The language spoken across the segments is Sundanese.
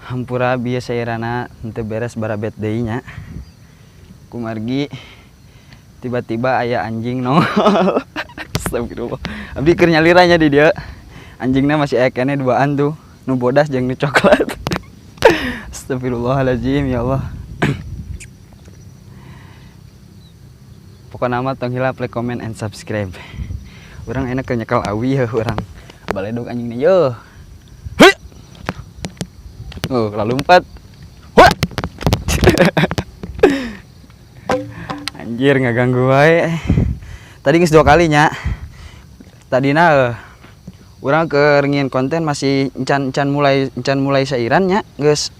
Hampura bieu sairana henteu beres barabet deui nya. Kumargi tiba-tiba aya anjing nongol. Astagfirullah. Abdi keur nyalira nya di dieu. Anjingna masih aya keneh duaan tuh, nu bodas jeung nu coklat. Astagfirullahalazim ya Allah. Pokokna mah tong hilap like, comment, and subscribe. Urang enak keur nyekel awi ya urang. Baledog anjingna yeuh. Hei. Oh, lalumpat. Wah. Anjir ngaganggu wae. Tadi geus 2 kali nya. Tadina urang keur ngieun konten masih encan mulai sairan nya, geus.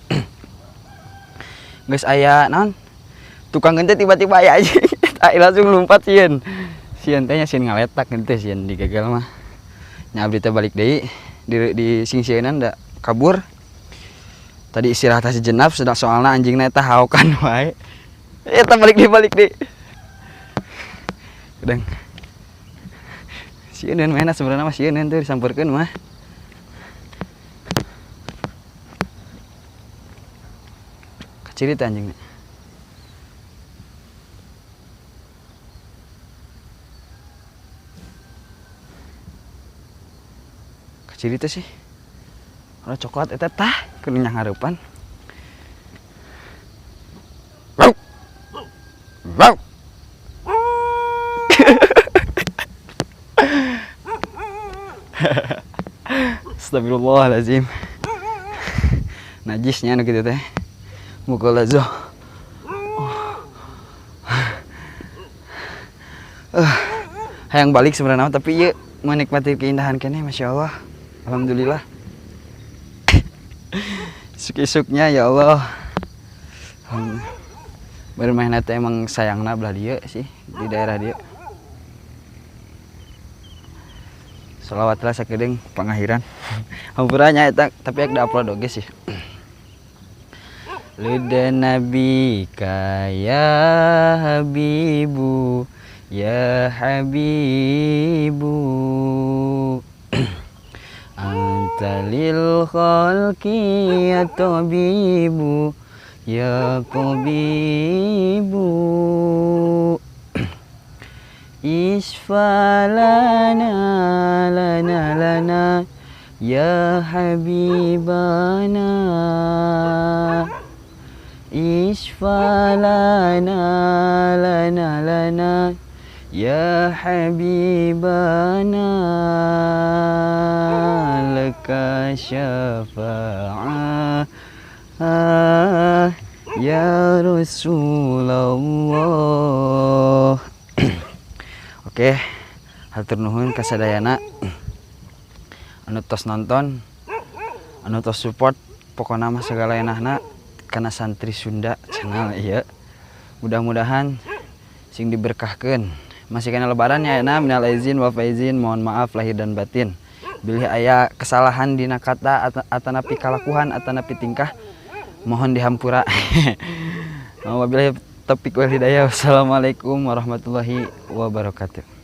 Geus aya naon? Tukang gente tiba-tiba aya anjing. Tai langsung lompat sieun. Sieun teh nya sieun ngaletak henteu sieun digagal mah. Nya abdi teh balik deui di singsieunan da kabur. Tadi istirahat sejenak sedang soalna anjingna eta haokan wae. Eta balik deui, balik deui. Gedeng. Sieun mainna sebenarnya mah sieun teh disampeurkeun mah. Kaciri teh anjingna. Kaciri teh sih. Ora coklat eta tah keur nyanghareupan. Astagfirullahalazim. Najisnya anu kitu teh. Mukolazo. Hayang balik sebenarnya tapi ieu menikmati keindahan keneh Masya Allah. Alhamdulillah. Isuk-isuknya ya Allah. Bermain teh emang sayangna belah dieu sih di daerah dieu. Sholawat lah sakedeung pangakhiran. Hampura nya eta tapi ek da-upload oge sih. Luda Nabi ka ya Habibu ya Habibu anta lil khalqi ya tabibu ya tabibu isfa lana lana lana ya habibana isfa lana lana lana ya habibana laka syafa'ah ya Rasulullah. Oke, hatur nuhun kasadayana anu tos nonton, anu tos support, pokona mah segala enahna kana Santri Sunda channel ieu. Mudah-mudahan sing diberkahkeun. Masih kana lebaran ya enak, minal aizin wal faizin, mohon maaf lahir dan batin. Bilih aya kesalahan dina kata atanapi kalakuan atanapi tingkah, mohon dihampura. Wabillahi taufiq wal hidayah. Wassalamualaikum warahmatullahi wabarakatuh.